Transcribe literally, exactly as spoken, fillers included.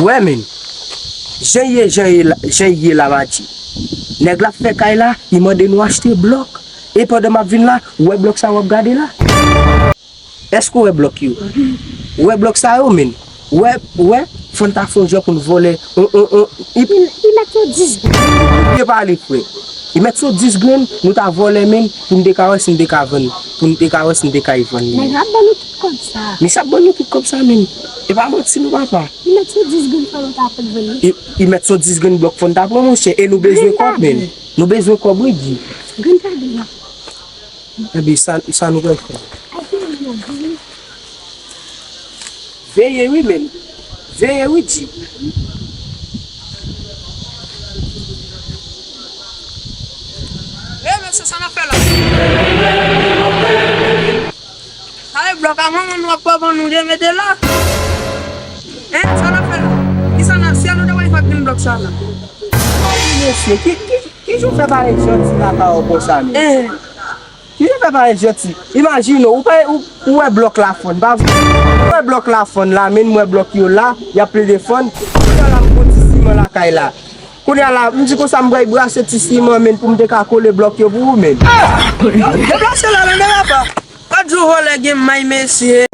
Wè, men. Jan ye, jan ye la, jan ye la, Madji. Nèg la ap fè kay la, li mande nou achte blòk. E pandan m ap vin la, ou wè blòk sa w ap gade la? Èske w wè blòk yo? Ou wè blòk sa yo, men? Ou wè, ou wè, fò n ta fè yon jan pou n vòlè. On, on, on, li, li mèt yon dis grenn. Byen pale, frè. Li mèt yon dis grenn, nou ta vòlè, men, pou n te ka wè si n te ka vann. Pou n te ka wè si n te ka vann li. Nèg la ap ban nou tout kòb sa. Misye ap ban nou tout kòb sa, men. E pa manti, non, papa. Li mèt yon dis grenn, fò nou ta pran vann li. Li, li mèt yon dis grenn blòk, fò n ta pran, monchè. E nou bezwen kòb, men. Nou bezwen kòb, wi, Dji. Grenn pa gen la. Epi sa, sa nou pral fè? Veye wi, men. Veye wi, Dji. E, mesye, sa n ap fè la? Sa e blòk a manman nou ak papa nou te mete la? Hein, sa n ap fè la? Kisa n ap, si a nou te wè fòk vin blòk sa la? Mesye, ki, ki, ki jan w fè parèt janti lakay ou konsa, men? Eh. Ki jan w fè parèt janti? Imajine w, ou pa, ou, ou wè blòk la fann, pa vre? Ou wè blòk la fann la, men m wè blòk yo la, y ap plede fann. Kounye a la, m pran ti siman lakay la. Kounye a la, m di konsa, m pral brase ti siman, men, pou m te ka kole blòk yo pou ou, men. Deplase la, men, men, papa. Gad jan vòlè gen may, mesye.